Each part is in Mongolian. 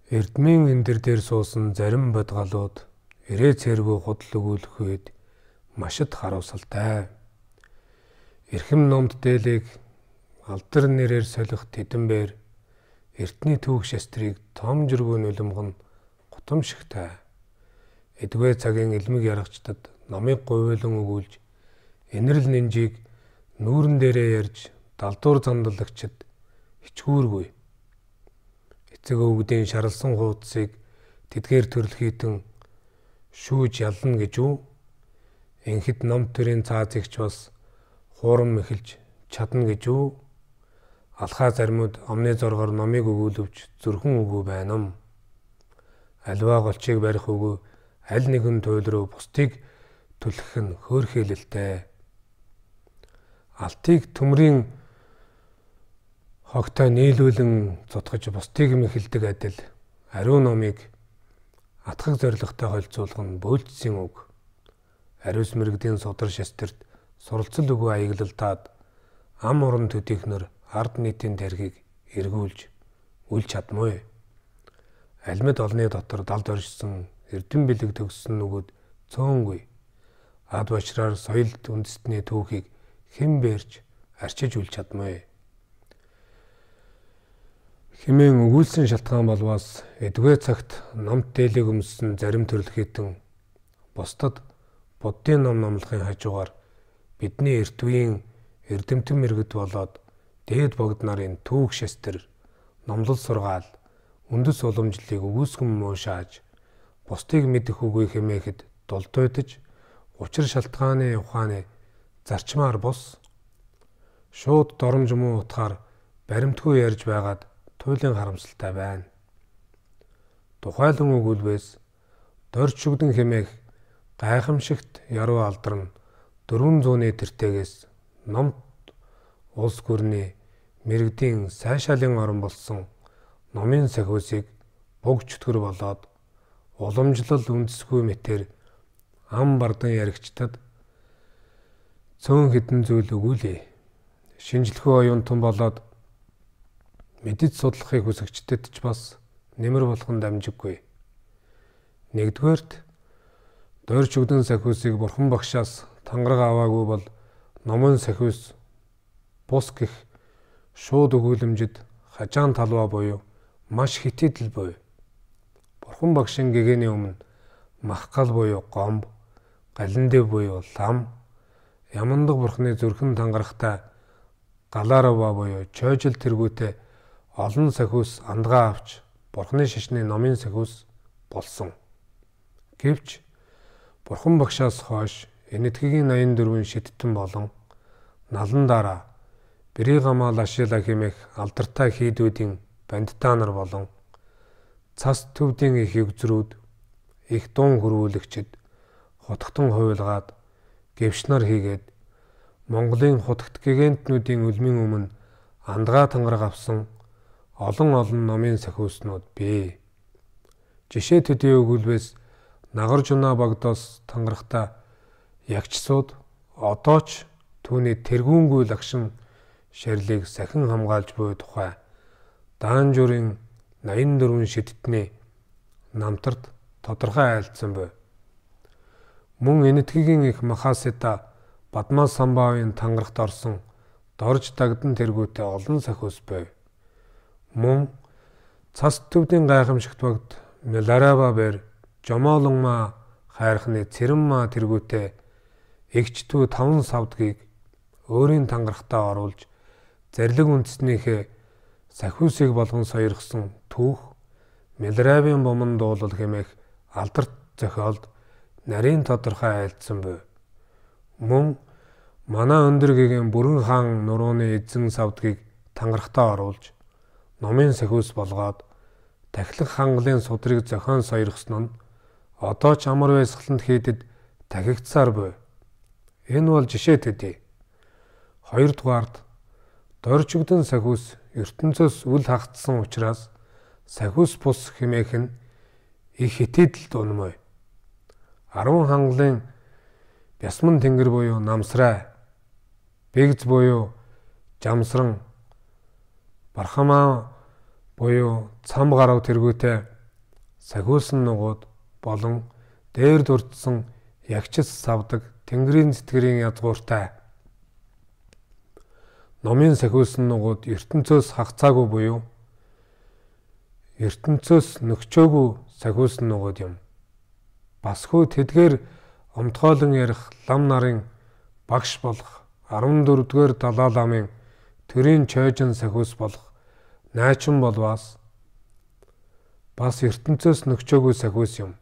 Эрдмийн эндэр дээр суусан зарим бодгалууд эрээ цэргүү худал өгүүлэх үед машид харуулсалтай. Эрхэм номд дээлийг алдар нэрээр солих тэдэнбэр эртний түүх шастрыг том жиргүү нулимгон гутамшигтай. Эдгээр цагийн элмэг яргачдад номыг говьлон өгүүлж энэрл нинжийг нүүрэн дээрээ ярьж далдуур зандалагчид хичгүүргүй. Эцэг өвгдийн шарлсан хуудсыг тэдгээр төрөлхийтэн шүүж ялна гэж үү? Энхэд ном төрийн цаазыгч бас хуурам эхэлж чадна гэж үү? Алхаа заримуд амны зоргоор номыг өгүүлвч зүрхэн үгүй байна юм. Альва голчийг барих үгүй аль нэгэн туйл руу бусдыг түлхэх нь хөөрхийлэлтэй. Алтыг төмрийн хогтой нийлүүлэн зутгаж бусдыг мэхэлдэг адил ариун номыг атгах зорилготой холилцуулах нь бөөлжсөн үг. Ариус мэргэдийн судар шастрт суралцал үгүй аяглалтаад ам уран төдийхнөр ард нийтийн тархийг эргүүлж үл чадмгүй. Алмид олны дотор далд оршсон эрдэм бэлэг төгссөн нүгүүд цөөнгүй. Ад башраар соёлд үндэстний түүхийг хэн бэрч арчиж үл чадмгүй. Хэмээн өгүүлсэн шалтгаан болвоос эдгээр цагт номт дээлийг өмссөн зарим төрөлхийтэн бусдад буддын ном номлохын хажуугаар бидний эрт үеийн эрдэмтэн мэргэд болоод дээд богд нарын түүх шастэр номлол сургаал үндэс уламжлалыг өгөөсгөн муушааж бусдыг мэдэх үгүй хэмээхэд дулдуйдаж учир шалтгааны ухааны зарчмаар бус шууд доромж муу утгаар баримтгүй ярьж байгаад туйлын харамсалтай байна. Тухайлан өгүүлбээс дорж шүгдэн хэмээх гайхамшигт яруу алдар нь 400-ны тэртегээс номт улс гүрний мэргэдийн сайшаалын орон болсон номын сахиусыг буг чөтгөр болоод уламжлал үндэсгүй мэтэр ам бардан яригчдад цөөн хэдэн зүйл өгүүлье. Шинжлэхүй оюунтан болоод мэдэж судлахыг хүсэгчдэд ч бас нэмэр болох нь дамжиггүй. Нэгдүгээрт дорж өгдөн сахиусыг бурхан багшаас тангараг аваагүй бол номын сахиус бус гэх шууд өгүүлэмжид хажаан талваа буюу маш хитэдэл буй. Бурхан багшийн гэгээний өмнө махгал буюу гомб, галиндив буюу лам, ямандаг бурхны зүрхэн тангарахтай галаарава буюу чойжил тэргүүтэй олон сахиус андгаа авч бурхны шашны номын сахиус болсон. Гэвч бурхан багшаас хойш Энэтхэгийн 84 шидтэн болон налан дараа Бригама Лашила хэмээх алдартай хийдүүдийн бандитаа нар болон цас төвдийн их эгзрүүд, их дуун хөрвүүлэгчид хутгтан хувилгаад гэвш нар хийгээд Монголын хутагт гигантнуудын үлмийн өмнө андгаа тангараг авсан олон олон номын сахиуснууд бий. Жишээ төдий өгүүлбээс Нагаржуна богдоос тангарахта ягчсууд одоо ч түүний тэргүүнгүй лагшин шарилыг сахин хамгаалж буй тухай Даанжурын 84 шидтний намтарт тодорхой айлдсан буй. Мөн Энэтхэгийн их Махасита Бадмаа Самбавын тангарахт орсон дорж дагдан тэргүүтэй олон сахиус буй. Мөн цас төвдийн гайхамшигт богд Милараба бэр Жомоолонма хайрхны Цэрэнма тэргүүтэй эгч дүү 5 савдгийг өөрийн тангарахтаа оруулж зарлиг үндэснийхээ сахиусыг болгон сойрхсон түүх Милравын бомон дуулал хэмээх алдарт зохиолд нарийн тодорхой айлдсан буй. Мөн манай өндөр гэгээн Бүрэн хаан нурууны эзэн савдгийг тангарахтаа оруулж номын сахиус болгоод тахилга хангалын судрыг зохион сойрхсон нь одоо ч амар байсгаланд хийдэд тахигдсаар буй. Энэ бол жишээ төдий. Хоёрдугаарт дорж өгдөн сахиус ертөнцөөс үл хагацсан учраас сахиус бус хэмээх нь их хитэдэл дунмой. 10 хангалын бясман тэнгэр буюу намсрай, бэгз буюу жамсран, бархамаа буюу цам гарав тэргүүтэй сахиулсан нугууд болон дээр дурдсан ягчис савдаг Тэнгэрийн тэтгэрийн язгууртай. Номын сахиулсан нугууд ертөнцөөс хагацаагүй буюу ертөнцөөс нөхчөөгүй сахиулсан нугууд юм. Басхүү тэдгээр омтгойлон ярих лам нарын багш болох 14-р Далай ламын төрийн чойжин сахиус болох найчин болвоос бас ертөнцөөс нөхчөөгүй сахиус юм.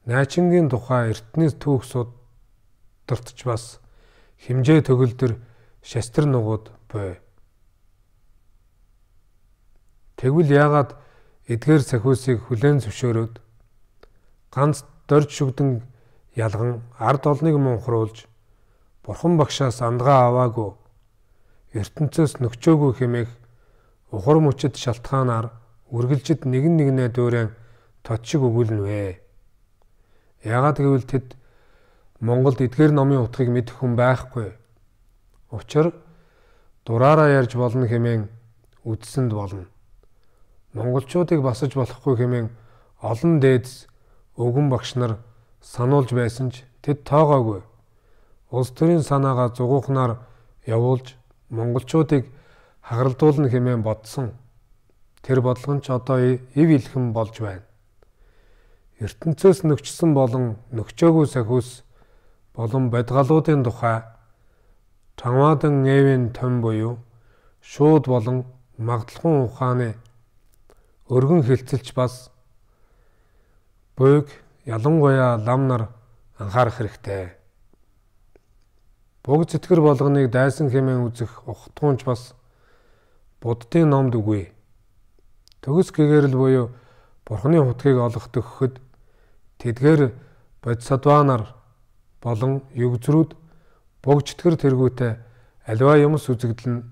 Найчингийн тухай эртний түүх судартч бас хэмжээ төгөлдөр шастар нугууд буй. Тэгвэл яагаад эдгээр сахиусыг хүлээн зөвшөөрөөд ганц дорж шүгдэн ялган ард олныг мунхруулж бурхан багшаас андгаа аваагүй ертөнцөөс нөхчөөгүй хэмээх ухар мөчид шалтгаанаар үргэлжид нэгэн нэгнээ дуурайн тод шиг өгүүлнэ вэ? Яагаад гэвэл тэд Монголд эдгээр номын утгыг мэдэх хүн байхгүй. Учир дураараа ярьж болно хэмээн үдсэнд болно. Монголчуудыг басаж болохгүй хэмээн олон дээдс өвгөн багш нар сануулж байсан ч тэд тоогоогүй. Улс төрийн санаагаа зугуухнаар явуулж монголчуудыг хагаралдуулна хэмээн бодсон. Тэр бодлого нь ч одоо ив илхэн болж байна. Ертөнцөөс нөхчсөн болон нөхчөөгүй сахиус болон бодгалуудын тухай Чамаадан Нэвийн том буюу шууд болон магадлахуун ухааны өргөн хилцэлч бас буйг ялангуяа лам нар анхаарах хэрэгтэй. Буг зэтгэр болгоныг дайсан хэмээн үзэх ухтгуунч бас буддын номд үгүй. Төгс гэгэрэл буюу бурхны хутгийг олох төхөхөд тэдгээр бодисадванаар болон югзрүүд буг чөтгөр тэргүүтэй аливаа юмс үзэгдэл нь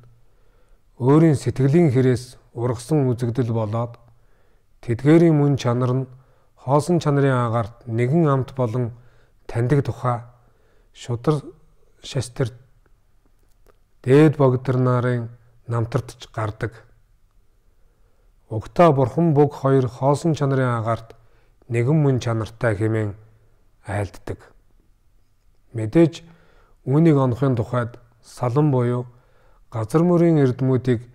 өөрийн сэтгэлийн хэрээс ургасан үзэгдэл болоод тэдгээрийн мөн чанар нь хоосон чанарын агаарт нэгэн амт болон таньдаг тухай шудар шастар дээд богдор нарын намтартж гардаг. Угтаа бурхан буг хоёр хоосон чанарын агаарт нэгэн мөн чанартай хэмээн айлддаг. Мэдээж үүнийг онохын тухайд салан буюу газар мөрийн эрдмүүдийг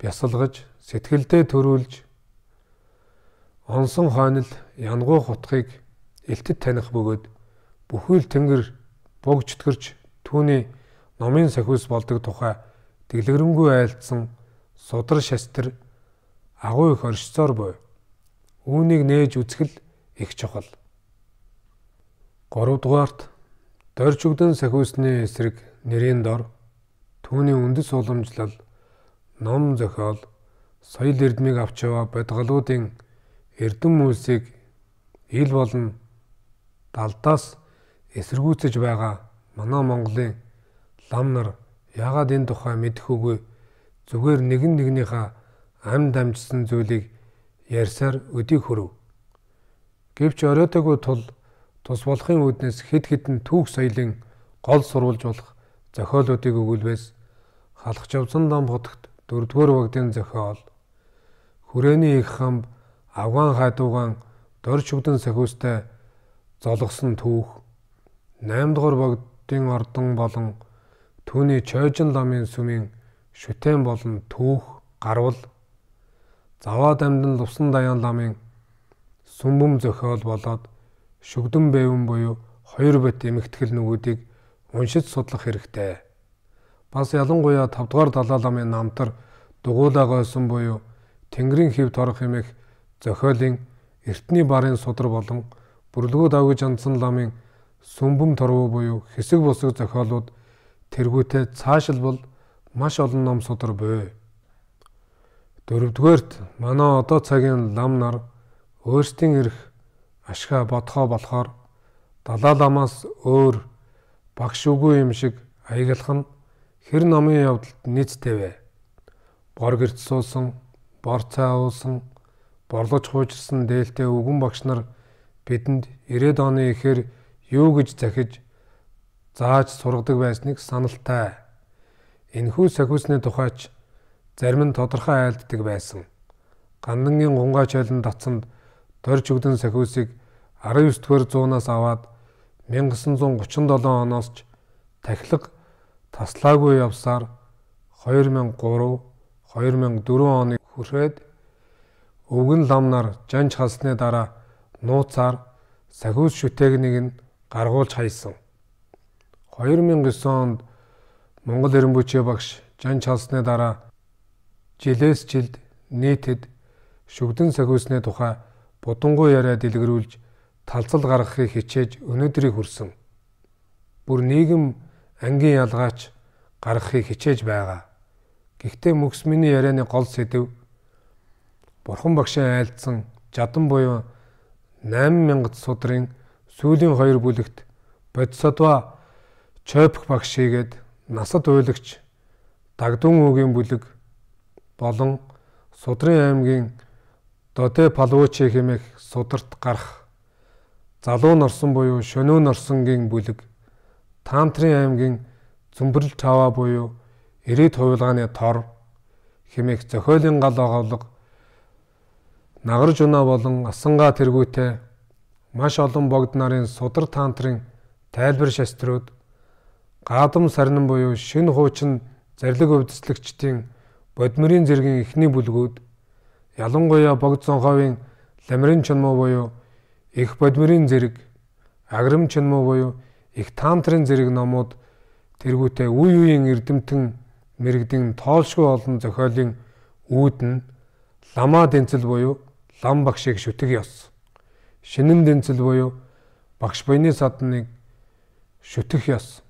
бясалгаж сэтгэлдээ төрүүлж онсон хойнол янгуу хутгийг элтэд таних бөгөөд бүхий л тэнгэр буг чөтгөрч түүний номын сахиус болдог тухай дэлгэрэнгүй айлдсан судар шастар агуу их оршицоор буй. Үүнийг нээж үзэх л их чухал. 3 дугаарт дорж өгдөн сахиусны эсрэг нэрийн дор түүний үндэс уламжлал, ном зохиол, соёл эрдмийг авч яваа бодгалуудын эрдэм үйлсийг ил болон далдаас эсэргүүцэж байгаа манай Монголын лам нар яагаад энэ тухай мэдэх үгүй зүгээр нэгэн нэгнийхээ амь дамжсан зүйлийг ярьсаар өдийг хөрөв. Гэвч оройтоогүй тул тус болохын үүднээс хэд хэдэн түүх соёлын гол сурвалж болох зохиолуудыг өгүүлбээс Халах Жовзон дам хотогт 4-р вагдын зохиол, Хүрээний их хамб, Афган хайдуугаан дорж шүгдэн сахиустай золгосон түүх, 8-р богдын ордон болон түүний Чойжин ламын сүмийн шүтэн болон түүх гарвал Заваа дамдын Лувсан Даян ламын сүмбэм зохиол болоод шүгдэн бэвэн буюу хоёр бот эмэгтгэл нүгүүдийг уншиж судлах хэрэгтэй. Бас ялангуяа 5-р Далай ламын намтар дугуйлаа гойсон буюу Тэнгэрийн хэв торох хэмээх зохиолын эртний барын судар болон бүрлгүү давгиж андсан ламын сүмбэм торвуу буюу хэсэг бусаг зохиолууд тэргүүтээ цаашилбал маш олон ном судар буй. 4-дүгээрт манай одоо цагийн лам нар өөрсдийн эрх ашгаа бодхоо болохоор Далай ламаас өөр багш үгүй юм шиг аяглах нь хэр номын явдалд нийцтэй вэ? Бор гэрт суусан, бор цай уусан, борлож хуучирсан дээлтэй өвгөн багш нар бидэнд 90-ад оны ихээр юу гэж захиж зааж сургадаг байсныг саналтай. Энэхүү сахиусны тухайч зарим нь тодорхой айлддаг байсан. Гандангийн гунгай чойлон татсанд Дорж Өгдөн сахиусыг 19-р зуунаас аваад 1937 оноос ч тахилга таслаагүй явсаар 2003, 2004 оныг хүрээд өвгөн лам нар жанж халсны дараа нууцаар сахиус шүтээгнийг нь гаргуулж хайсан. 2009 онд Монгол Эренбүчээ багш жанж халсны дараа жилээс жилд нийтэд шүгдэн сахиусны тухай будангуй яриа дэлгэрүүлж талцал гаргахыг хичээж өнөөдрийг хүрсэн. Бүр нийгэм ангийн ялгаач гаргахыг хичээж байгаа. Гэхдээ мөкс миний ярианы гол сэдэв Бурхан багшийн айлдсан жадан буюу 8000 судрын сүүлийн хоёр бүлэгт Бодисадва Чойпх багш хийгээд насад уйлагч Дагдун үгийн бүлэг болон Судрын аймгийн Додэ Палвучи хэмээх сударт гарах Залуу Норсон буюу Шөнөө Норсонгийн бүлэг, Таантрын аймгийн Зүмбэрл Чава буюу Ирээд хувилгааны тор хэмээх зохиолын гал оговлого Нагарж унаа болон Асангаа тэргүүтэй маш олон богд нарын судар таантрын тайлбар шаструуд Гадам сарнин буюу шинэ хуучин зарлиг өвдөслөгчдийн бодмөрийн зэргийн эхний бүлгүүд, ялангуяа Богд Зонховын Ламрын чонмоо буюу их бодмөрийн зэрэг, Аграм чонмоо буюу их таантрын зэрэг номууд тэргүүтээ үе үеийн эрдэмтэн мэрэгдэн тоолшгүй олон зохиолын үүд нь Ламаа дэнцэл буюу лам багшийг шүтэх ёс, Шинэн дэнцэл буюу багш буйны садныг шүтэх ёс.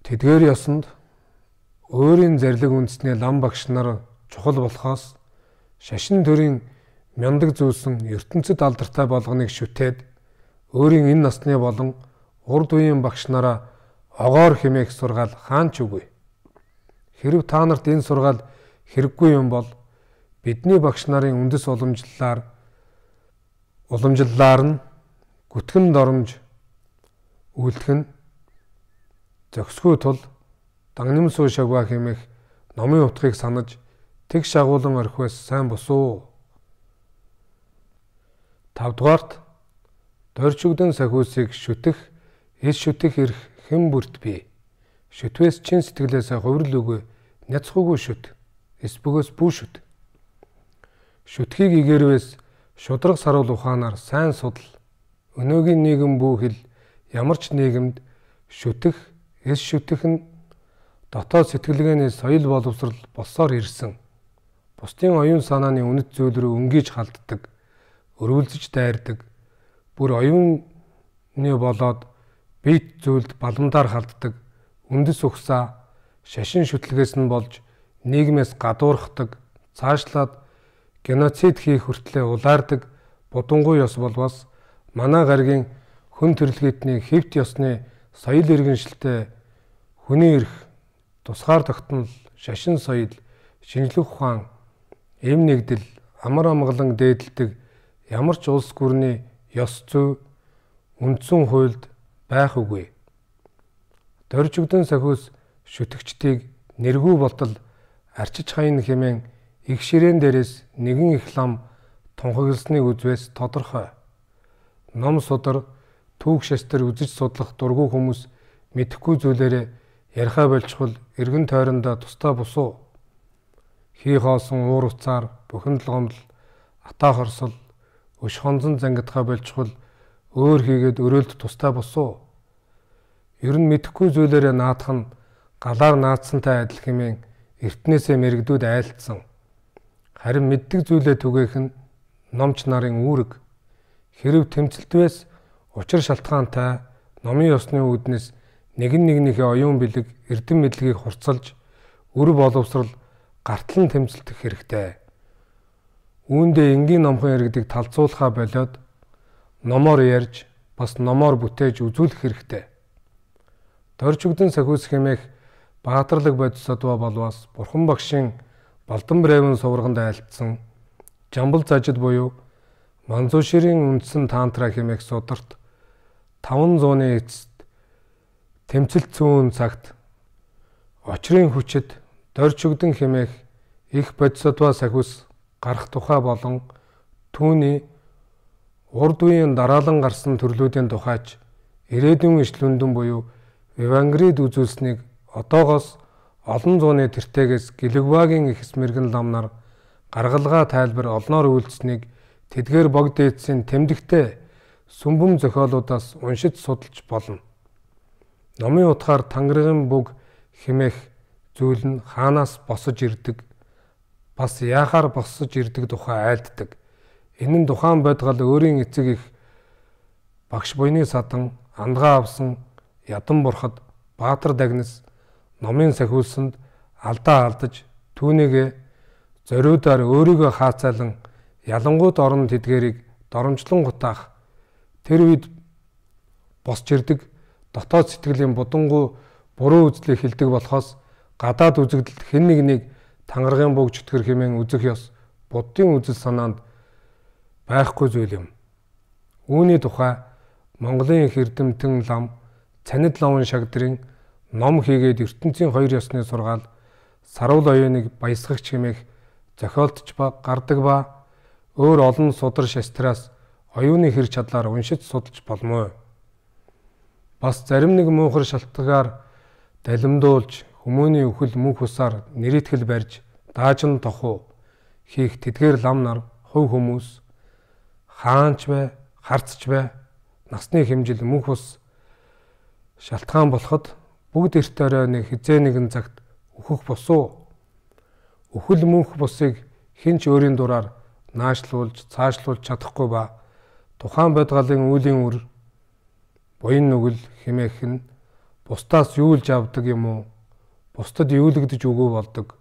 Тэдгээр ёсонд өөрийн зарлиг үндэсний лам багш нар чухал болохоос шашин төрийн мяндаг зүйлсэн ертөнцид алдартай болгоныг шүтээд өөрийн энэ насны болон урд үеийн багш нараа огоор хэмээх сургаал хаан ч үгүй. Хэрв та нарт энэ сургаал хэрэггүй юм бол бидний багш нарын үндэс уламжлалаар нь гүтгэн доромж үйлдэх нь зохисгүй тул Дангнамсуу шагва хэмээх номын утгыг санаж тэг шагуулan орхиос сайн босуу. 5-дугаарт Дорж Өгдөн сахиусыг шүтэх, эс шүтэх эрх хэн бүрт бий. Шүтвээс чин сэтгэлээсээ хувирал үгүй, няцхуугүй шүт, эс бөгөөс бүү шүт. Шүтхийг игэрвээс шудраг саруул ухаанаар сайн судал. Өнөөгийн нийгэм бүү хэл ямар ч нийгэмд шүтэх, эс шүтэх нь дотоод сэтгэлгээний соёл боловсрол болсоор ирсэн. Бусдын оюун санааны үнэт зүйл рүү өнгийж халддаг, өрүүлзэж дайрдаг, бүр оюуны болоод биет зүйлд баламдаар халддаг, үндэс угсаа шашин шүтлгээс нь болж нийгмээс гадуурхдаг, цаашлаад геноцид хийх хүртлээр улаардаг будангуй ёс болвоос манай гаригийн хүн төрөлхтний хэвт ёсны соёл иргэншилтэй хүний эрх, тусгаар тогтнол, шашин соёл, шинжлэх ухаан, эм нэгдэл, амар амгалан дээдэлдэг ямар ч улс гүрний ёс зүй, үндсэн хуульд байх үгүй. Дорж Өгдөн сахиус шүтгчдийг нэргүй болтол арчиж хаяна хэмээн их ширээн дээрээс нэгэн их лам тунхагласныг үзвээс тодорхой. Ном судар, түүх шастар үзэж судлах дургүй хүмүүс мэдэхгүй зүйлээрээ ярихаа болчихвол эргэн тойрондоо тусдаа бусуу. Хий хоосон уур уцаар, бухимдал гомдол, атаа хорсол, өш хонзон зангидхаа болчихвол өөр хийгээд өрөөлд тусдаа бусуу. Ер нь мэдэхгүй зүйлээрээ наадах нь галаар наадсантай адил хэмээн эртнээсээ мэрэгдүүд айлтсан. Харин мэддэг зүйлээ түгээх нь номч нарын үүрэг. Хэрв тэмцэлтвээс учир шалтгаантай номын ёсны үүднээс нэгэн нэгнийхээ оюун бэлэг, эрдэм мэдлэгийг хурцлж үр боловсрол гартлан тэмцэлдэх хэрэгтэй. Үүндээ энгийн номхон иргэдийг талцуулахаа болиод номоор ярьж бас номоор бүтээж үзүүлэх хэрэгтэй. Дорж Өгдөн сахиус хэмээх баатарлаг бодисадва болвоос Бурхан багшийн Балдан Бревен сувраганд айлтсан Жамбал зажид буюу Манзуширийн үндсэн таантра хэмээх сударт 500-ны эцэст тэмцэлт зүүн цагт очрын хүчит Дорж Өгдөн хэмээх их бодисадва сахиус гарах тухай болон түүний урд үеийн дараалан гарсан төрлүүдийн тухайч ирээдүйн ишлэндэн буюу Евангелид үзүүлснийг одоогоос олон зууны тэртээгээс Гэлүгбагийн эхэс мэргэн лам нар гаргалгаа тайлбар олноор үйлдсэнийг тэдгээр бог дээдсийн тэмдэгтэй сүмбэм зохиолуудаас уншиж судалж болно. Номын утгаар тангарагын бүг хэмээх зүйл нь хаанаас босож ирдэг, бас яахаар босож ирдэг тухай айлддаг. Энэ нь тухайн бодгал өөрийн эцэг их багш буйны садан андгаа авсан ядан бурхад Баатар дагнас номын сахиулсанд алдаа алдаж түүнийгээ зориудаар өөрийгөө хаацайлан ялангуут орон тэдгэрийг доромжлон гутаах тэр үед босч ирдэг дотоод сэтгэлийн будангуу буруу үзлийг хилдэг болохоос гадаад үзэгдэлд хэн нэгнийг тангарагын буг чөтгөр хэмээн үзэх ёс буддын үзэл санаанд байхгүй зүйл юм. Үүний тухай Монголын их эрдэмтэн лам Цанид ловн шагдрын ном хийгээд ертөнцийн хоёр ёсны сургаал саруул оюуныг баясгагч хэмээх зохиолдож гардаг ба өөр олон судар шастраас оюуны хэр чадлаар уншиж судалж болмоо. Бас зарим нэг муухар шалтгаар далимдуулж хүмүүний үхэл мөнх усаар нэрийтгэл барьж даажин тохуу хийх тэдгээр лам нар хувь хүмүүс хаанч бай, харцч бай насны хэмжил мөнх ус шалтгаан болоход бүгд эрт орой нэг хизээ нэгэн цагт өөхөх босуу. Үхэл мөнх бусыг хэн ч өөрийн дураар наашлуулж, цаашлуулж чадахгүй ба тухайн бодгалын үйлийн үр буян нүгэл хэмээх нь бусдаас юулж авдаг юм уу? Бусдад юулэгдэж үгүй болдог.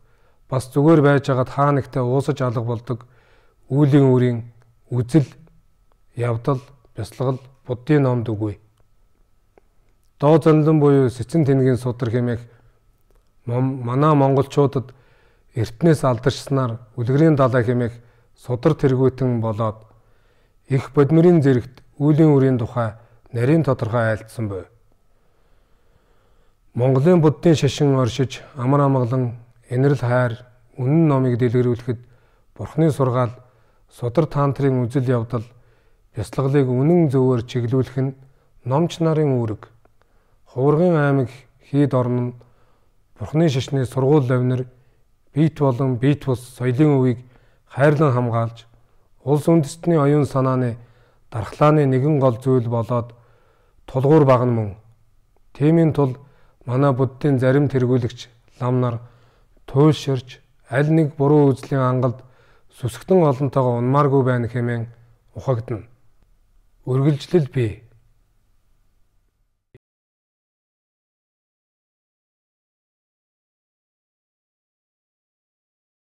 Бас зүгээр байж хагаад хаа нэгтээ уусаж алга болдог үйлийн үрийн үзэл, явдал, бясалгал буддын номд үгүй. Доо зонлон буюу сэцэн тэнгийн судар хэмээх манай монголчуудад эртнээс алдаршсанаар үлгэрийн далай хэмээх судар тэргүүтэн болоод их бодмөрийн зэрэгт үйлийн үрийн тухай нарийн тодорхой айлдсан буй. Монголын буддын шашин оршиж амар амгалан энэрл хайр үнэн номыг дэлгэрүүлэхэд бурхны сургаал судар тантрын үзэл явдал бясалгалыг үнэн зөвөөр чиглүүлэх нь номч нарын үүрэг. Хувыргын аймаг хийд орн нь бурхны шашны сургууль лавнер биет болон биет бус соёлын өвийг хайрлан хамгаалж улс үндэстний оюун санааны дархлааны нэгэн гол зүйл болоод тулгуур багна мөн. Тиймийн тул манай буддын зарим тэргүүлэгч лам нар туйлширч аль нэг буруу үзлийн ангалд сүсгтэн олонтойгоо унмааргүй байна хэмээн ухагдана. Үргэлжлэл бий.